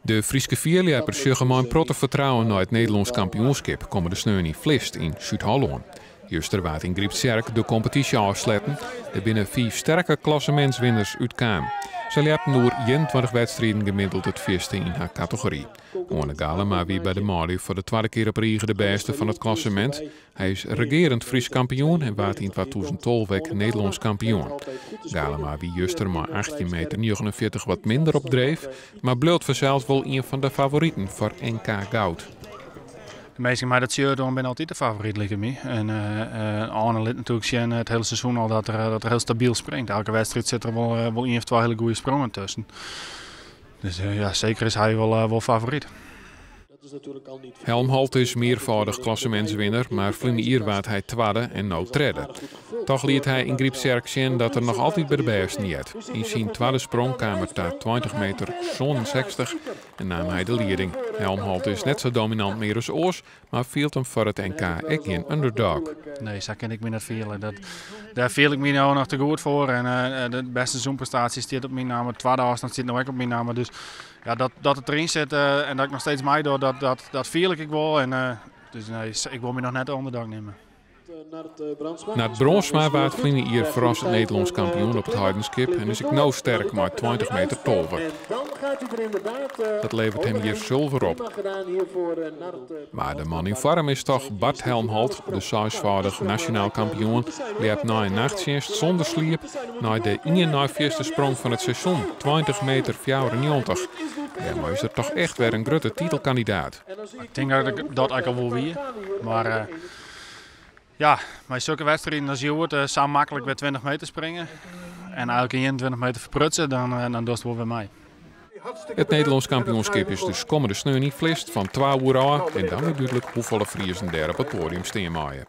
De Fryske fierljeppers sjogge mei in protte fertrouwen nei it Nederlânsk kampioenskip kommende sneon yn Vlist yn Súd-Hollân. Juster waard yn Gryptsjerk de kompetysje ôfsletten. Der binne fiif sterke klassemintswinners útkaam. Sy ljepten oer 21 wedstriden gemiddeld it fierste yn har kategory. Oane Galema wie by de manlju foar de twadde kear op rige de bêste fan it klassemint. Hy is regearend Frysk kampioen en waard yn 2012 ek Nederlânsk kampioen. Galema wie juster mei 18 meter 49 wat minder op dreef, mar bliuwt fansels wol ien fan de favoriten foar NK goud. De minsken mei dat shirt oan binne altyd de favoryt, liket my. En Oane lit natuerlik sjen it hiele seizoen al dat er hiel stabyl springt. Elke wedstriid sit der wol ien of twa hiele goede sprongen tusken. Dus ja, seker is hy wol favoryt. Helmholt is mearfâldich klassemintswinner, mar ferline jier waard hy twadde en no tredde. Toch liet hy yn Gryptsjerk sjen dat er noch altyd by de bêsten heart. Yn syn twadde sprong kaam er ta 20 meter 67 en naam hy de lieding. Helmholt is net sa dominant mear as oars, mar fielt him foar it NK ek gjin underdog. Nee, sa kin ik my net fiele. Dêr fiel ik my no noch te goed foar. En de bêste seizoenprestaasje stiet op myn namme. De twadde ôfstân stiet no ek op myn namme. Dus ja, dat it deryn sit en dat ik noch steeds meidoch, dat fiel ik ek wol. En dus nee, ik wol my noch net de underdog neame. Nard Bronsma waard ferline jier ferrassend Nederlânsk kampioen op It Heidenskip en is ek no sterk mei 20 meter 12. Dat leveret him hjir sulver op. Mar de man yn foarm is toch Bart Helmholt, de seisfâldich nasjonaal kampioen, ljept nei in nachttsjinst sûnder sliep nei de ien nei fierste sprong fan it seizoen, 20 meter 94. Dêrmei is er toch echt wer in grutte titelkandidaat. Ik tink dat ik dat ek al wol wie, mar ja, mei sokke wedstriden as hjoed sa maklik wer 20 meter springe en eigentlik in 21 meter ferprutse, dan dochst wol wer mei. It Nederlânsk kampioenskip is dus kommende sneon yn Vlist fan twa oere ôf en dan wurdt dúdlik hoefolle Friezen dêr op it poadium stean meie.